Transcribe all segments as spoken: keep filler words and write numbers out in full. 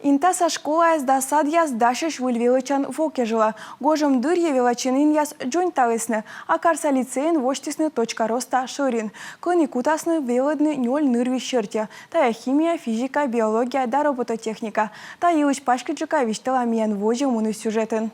Интаса школаяс да садъяс дасьӧсь выль велӧдчан во кежлӧ. Гожӧм дырйи велӧдчанінъяс дзоньталісны, а карса лицейын восьтісны «Точка роста» шӧрин, кӧні кутасны велӧдны нёль нырвизь серти. Тайӧ химия, физика, биология да робототехника. Та йылысь паськыдджыка висьтала миян водзӧ мунысь сюжетын.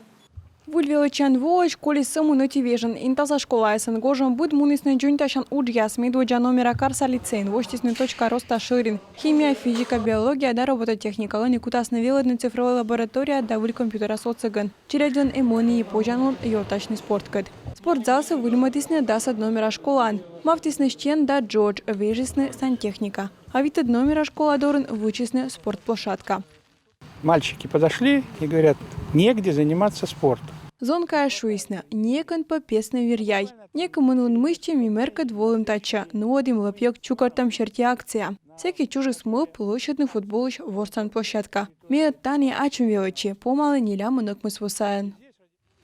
Выль велӧдчан воӧдз колис сӧмын ӧти вежон. Интаса школаясын гожӧм быд мунісны дзоньтасян уджъяс. Медводдза номера карса лицейын восьтісны «Точка роста» шӧрин, химия, физика, биология да робототехника, кӧні кутасны велӧдны цифровой лаборатория да выль компьютеръяс отсӧгӧн. Челядьлӧн эм ӧні и позянлун ёртасьны спорткӧд. Спортзалсӧ выльмӧдісны дасӧд номера школаын. Мавтісны стен да джодж, вежисны сантехника. А витӧд номера школа дорын вӧчисны спортплощадка. Мальчики подошли и говорят: «Негде заниматься спортом». Зонкаяс шуисны: некӧн пӧ песны вир-яй. Некымын лун мысти ми мэркӧд волім татчӧ, нуӧдім лӧп-ёг чукӧртӧм серти акция. Сэки чужис мӧвп лӧсьӧдны футболысь ворсан площадка. Ми ӧд тані ачым велӧдчи, помалі нелямын ӧкмыс во сайын.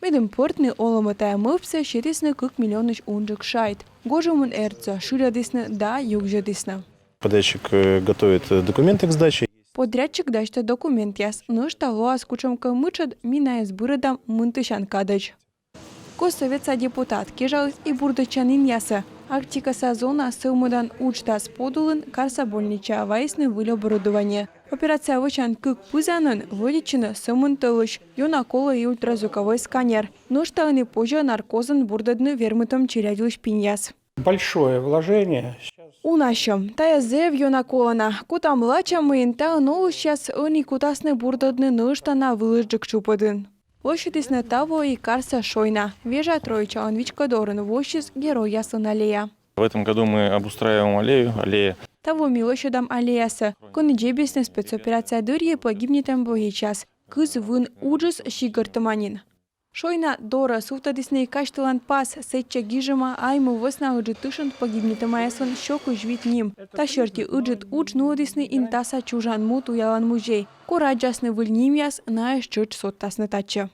Медым пӧртны олӧмӧ тайӧ мӧвпсӧ, сетісны кык миллионысь унджык шайт. Гожӧмын эрдсӧ шыльӧдісны да югзьӧдісны. Подрядчик э, готовит э, документы к сдаче. Подрядчик дасьтӧ документъяс. Нӧшта лоас кутшӧмкӧ мытшӧд, ми найӧс бырӧдам мынтысян кадӧдз. Госсоветса депутат кежаліс и бурдӧдчанінъясӧ. Арктикаса зона сӧвмӧдан уджтас подулын карса больничаӧ вайисны выль оборудование. Операция вӧчан кык пызанын вӧдитчыны сӧмын тӧлысь. Ёна колӧ и ультразвуковой сканер. Нӧшта ӧні позьӧ наркозӧн бурдӧдны вермытӧм челядьлысь пиньяс. Большое вложение. Уна сьӧм. Тайӧ зэв ёна колана. Кутам лача, мыйын таын олысьяс ӧні кутасны бурдӧдны нӧшта на вылысджык тшупӧдын. Лӧсьӧдісны таво и карса шойна. Вежа Троицалӧн вичко дорын воссис геройяслӧн аллея. В этом году мы обустраиваем аллею, аллея. Таво ми лӧсьӧдам аллеясӧ, кӧні дзебисны спецоперация дырйи погибнитӧм боечьяс. Кыз вын уджыс сигӧртӧма нин. Шойна дорӧ сувтӧдісны и казьтылан пас. Сэтчӧ гижӧма Айму вӧсна Ыджыд тышын погибнитӧмаяслӧн сё кызь вит ним. Та серти Ыджыд удж нуӧдісны Интаса чужан му туялан музей. Кор аддзасны выль нимъяс, найӧс тшӧтш содтасны татчӧ.